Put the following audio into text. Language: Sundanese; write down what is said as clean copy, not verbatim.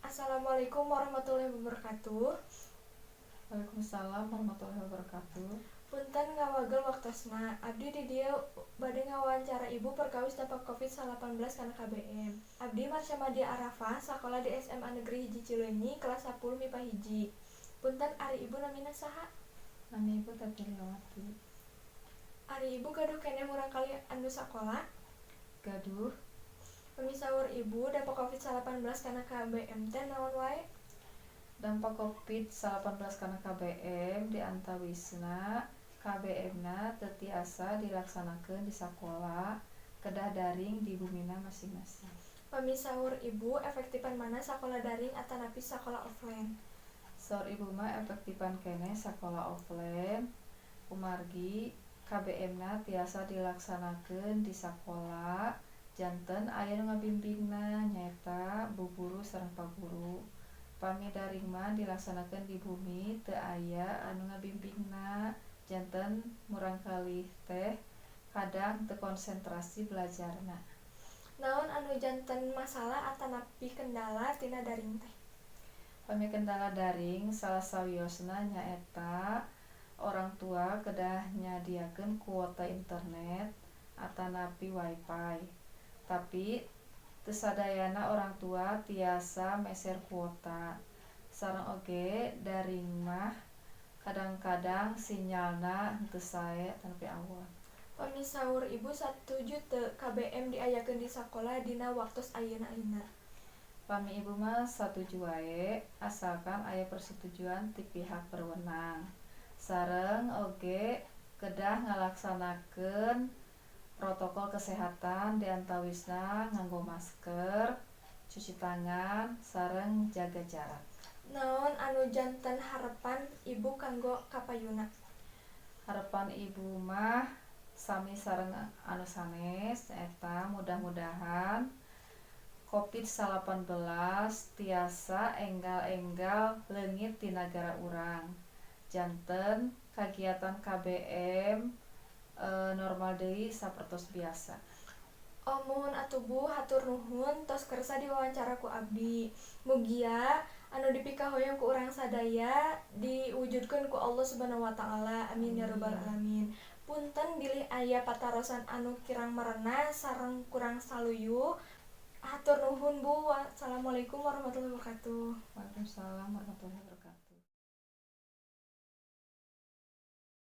Assalamualaikum warahmatullahi wabarakatuh. Waalaikumsalam warahmatullahi wabarakatuh. Punten ngawagel waktosna. Abdi di dieu bade ngawawancara Ibu perkawis dampak Covid-19 kana KBM. Abdi Marsha Madia Arafah, sakola di SMA Negeri 1 Cileunyi, kelas 10 MIPA 1. Punten, ari Ibu namina saha? Nami Ibu Teti Liawati. Ari Ibu gaduh keneh murangkalih anu sakola? Gaduh. Pami saur Ibu, dampak Covid-19 kana KBM teh naon wae? Dampak Covid-19 kana KBM diantawisna KBM na teu tiasa dilaksanakeun di sakola, kedah daring di bumina masing-masing. Pami saur Ibu, efektifan mana, sakola daring atanapi sakola offline? Saur Ibu mah efektifan keneh sakola offline, kumargi KBM na tiasa dilaksanakeun di sakola, janten aya nu ngabimbingna, nyaeta bu guru sareng pa guru. Pami daring mah dilaksanakeun di bumi, teu aya anu ngabimbingna, janten murangkalih teh kadang teu konsentrasi belajarna. Naon anu janten masalah atanapi kendala tina daring teh? Pami kendala daring, salah sawiosna nyaeta orang tua kedah nyadiakeun kuota internet atanapi wifi, tapi teu sadayana orang tua tiasa meser kuota. Sareng oge daring mah kadang-kadang sinyalna henteu sae atanapi awon. Pami saur Ibu, satuju teu KBM diayakeun di sakola dina waktos ayeuna-ayeuna? Pami Ibu mah satuju wae, asalkan aya persetujuan ti pihak berwenang. Sareng oge kedah ngalaksanakeun protokol kesehatan, diantawisna nganggo masker, cuci tangan, sareng jaga jarak. Naon anu janten harepan Ibu kanggo kapayunna? Harepan Ibu mah sami sareng anu sanes, nyaeta mudah-mudahan Covid-19 tiasa enggal-enggal leungit ti nagara urang, janten kagiatan KBM normal deui sapertos biasa. Oh, muhun atuh Bu, hatur nuhun tos kersa diwawancara ku abdi. Mugia anu dipikahoyong ku urang sadaya diwujudkeun ku Allah Subhanahu wa Taala. Amin ya rabbal alamin. Punten bilih aya patarosan anu kirang merenah sareng kurang saluyu. Hatur nuhun, Bu. Wassalamualaikum warahmatullahi wabarakatuh. Waalaikumsalam warahmatullahi wabarakatuh.